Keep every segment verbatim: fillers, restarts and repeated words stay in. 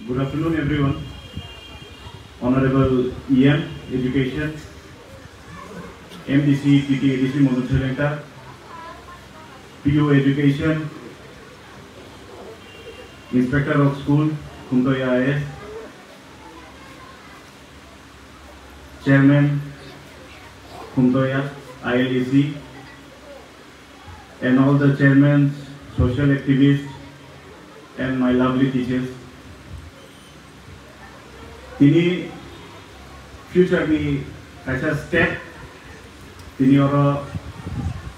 Good afternoon, everyone. Honorable E M Education, M D C, T T A D C Modun Soilengta, P O Education, Inspector of School, Khumtoya I A S, Chairman, Khumtoya I L A C, and all the chairmen, social activists, and my lovely teachers. Tini future ni kaisa step, tini oro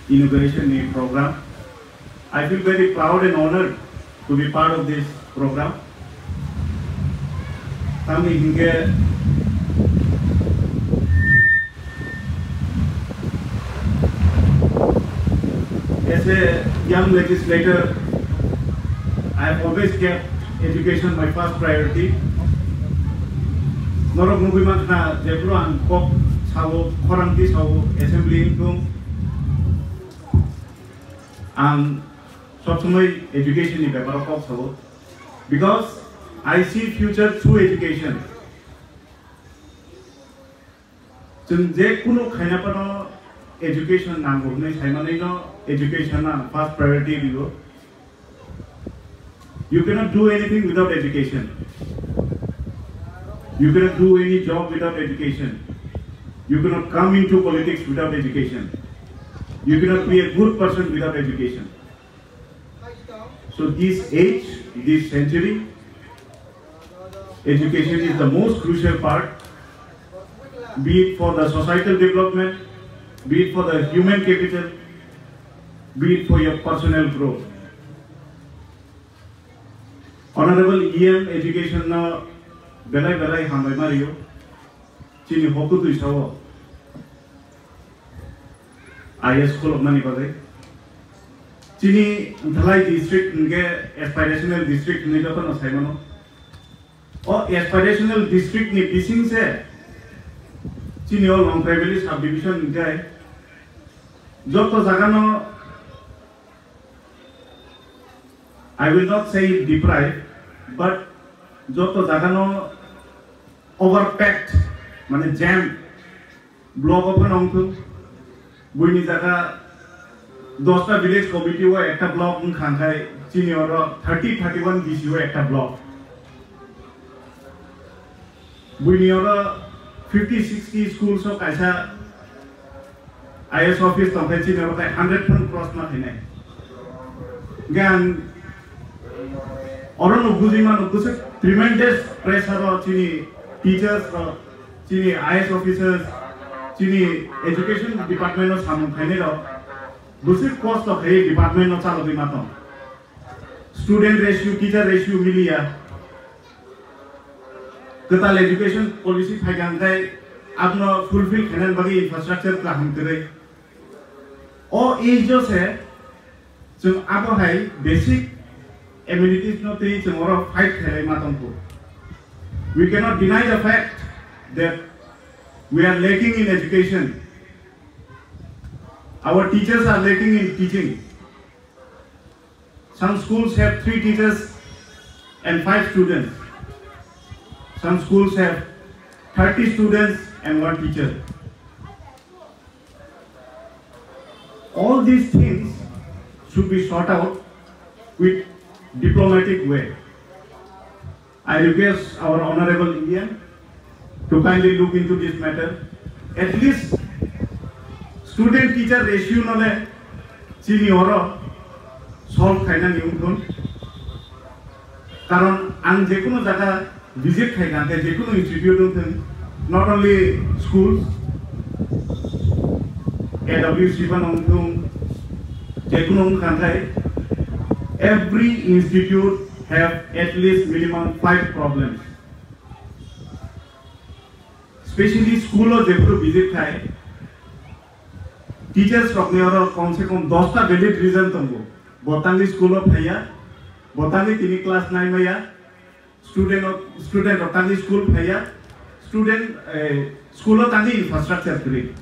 inauguration ni program. I feel very proud and honored to be part of this program. Tamni hinkhe, as a young legislator, I have always kept education my first priority. Norok nugwi mankha, jephuru ang kok sao, khorang ti sao, assembly wngthung, ang sob somoi education ni beparo kok sao, because I see future through education. Chwng je kunu khaina phano education nango hwnwi saimanwino education ang first priority rio. You cannot do anything without education. You cannot do any job without education. You cannot come into politics without education. You cannot be a good person without education. So this age, this century, education is the most crucial part, be it for the societal development, be it for the human capital, be it for your personal growth. Honorable E M Education no belai belai hambai mario, chini hoku twi sao. I A S khulukmani bagwi. Chini Dhalai district hwnkhe aspirational district hwnwi jotono saimano. O aspirational district ni bising se chini o Longtrai Valley subdivision hwnkhe joto jagano, I will not say deprive, but joto jagano overpacked, mane jam, block o phano wngthung. Buini jaga dosta village committee o ekta block wngkha, hwnkhe chini oro thirty, thirty-one D C o ekta block. Buini oro fifty, sixty schools o kaisa I A S office tongkhe chini oro tai hundred phano cross ma khainai. Hwnkhe ang orono bujui mano, bwswk tremendous pressure o chini teachers rok, chini I A S officers, chini education department o samung khainai rok bwswk kosto khaiwi department o chalogwi ma tong. Student ratio, teacher ratio miliya. Kwtal education policy phaikha hwnkhe abono fulfill khainani bagwi infrastructure kaham kwrwi. O age o se chwng abo hai basic amenities no twi chwng oro fight khailai ma tongkhu. We cannot deny the fact that we are lacking in education. Our teachers are lacking in teaching. Some schools have three teachers and five students. Some schools have thirty students and one teacher. All these things should be sought out with diplomatic way. I request our honorable E M to kindly look into this matter. At least student teacher ratio no le chini oro solve khainani wngthun. Karon ang jekunu jaga visit khaikha, hwnkhe jekunu institute wngthun, not only schools, A W C phano wngthun, jekunu wngkha, hwnkhe every institute have at least minimum five problems. Specially school o jephuru visit khai, teachers rokni oro kom se kom dosta valid reason tongo. Bo tangwi school o phaiya, bo tangwi tini class nine maya, student o, student rok tangwi school phaiya, student, eh, school o tangwi infrastructure kwrwi.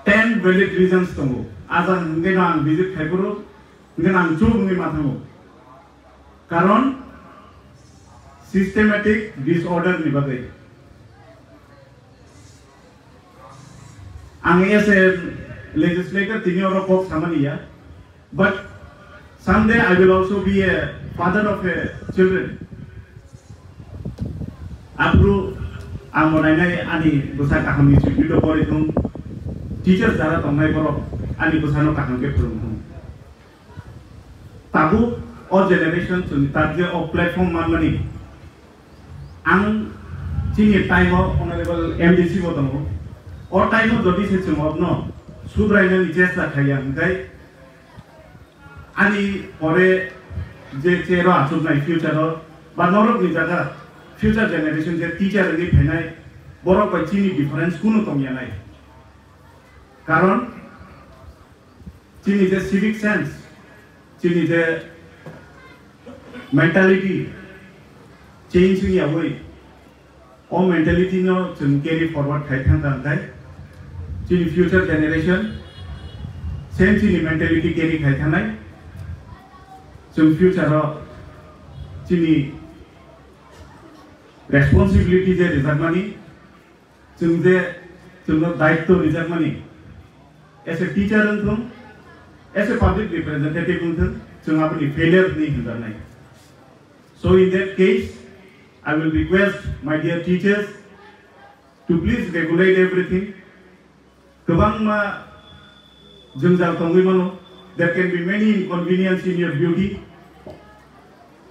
Ten valid reasons tongo. Ajang hwnkhe no ang visit khai phuru, hwnkhe no ang chuk wngwi ma thango. Karon Systematic disorder ni bagwi. Ang as a legislator tini oro kok samani ya, but someday I will also be a father of a children. Aphuru ang bo nainai ani bwsa kaham institute o pori thung, teacher jara tongnai borok ani bwsano kaham khe phwrwng thung. Tabuk o generation chwng tabje o platform manmani. Ang chini time o honorable M D C bo tongo. O time o jodi se chwng obno subrainani chesta khaiya hwnkhe ani pore je chair o achuknai future o ba norokni jaga future generation je teacher wngwi phainai borok bai chini difference kunu tongya nai. Karon chini je civic sense, chini je mentality change wngya wi, o mentality no chwng carry forward khai thang thang khai, chini future generation same chini mentality carry khai thangnai, chwng future o chini responsibility je rijakmani, chwng je chwngno daitto rijakmani, as a teacher wng thung, as a public representative wng thung, chwng aboni failure hwnwi hwnjaknai. So in that case, I will request my dear teachers to please regulate everything. Kwbangma jwngjal tongwi mano. There can be many inconvenience in your duty.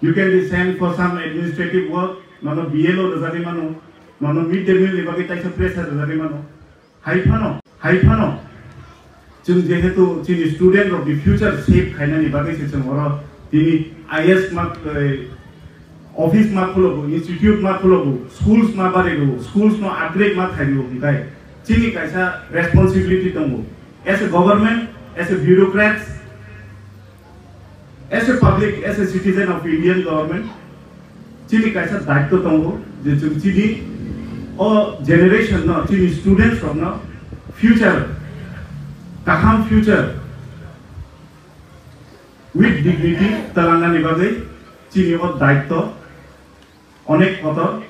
You can be sent for some administrative work. Nono B L O rwjagwi mano. Nono mid day meal ni bagwi taisa pressure rwjagwi mano. Hai phano, hai phano. Chwng jehetu chini student rok ni future shape khainani bagwi se chwng oro tini I A S ma, eh, office ma khulogo, institute ma khulogo, schools ma barego, schools no upgrade ma khaibo hwnkhe chini kaisa responsibility tongo. As a government, as a bureaucrats, as a public, as a citizen of Indian government, chini kaisa daitto tongo je chwng chini o generation no, chini students rok no future, kaham future with dignity talangnani bagwi chini o daitto onek kotor.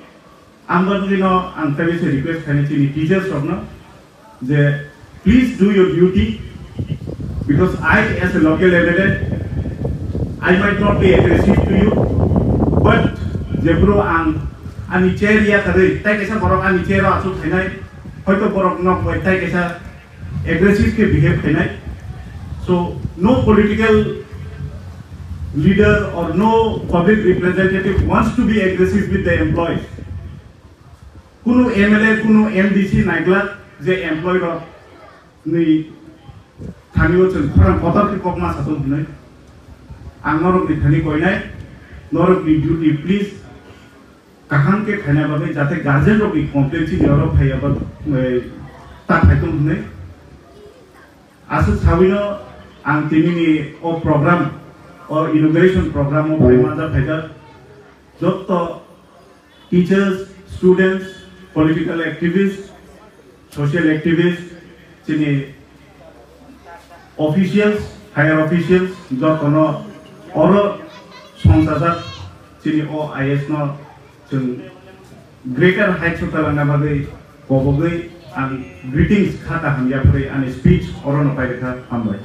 Ang bagwino ang tei se request khainai chini teachers rokno je please do your duty, because I as a local M L A, I might not be aggressive to you, but jephuru ang ani chair yakarwi tei kaisa borok ani chair o achuk khainai, hoito borok nok bai tei kaisa aggressive khe behave khainai. So no political leader or no public representative wants to be aggressive with the employees. Kunu M L A, kunu M D C naiglak je employee rok ni thani o chwng khorang kotor khe kok ma satung hwnwi. Ang norok ni thani koinai, norok ni duty please kaham khe khaina bagwi, jate guardian rok ni complaint chini oro phaiya ba, eh, ta phaitung hwnwi. Aswk sawino ang tini ni o program, o inauguration program o phai manja phaijak jotto teachers, students, political activists, social activists, chini officials, higher officials, jotono oro songchajak chini o I A S no chwng Greater Heights o talangna bagwi kobogwi ang greetings kha kaham yaphurwi ani speech orono pairikha, hambai.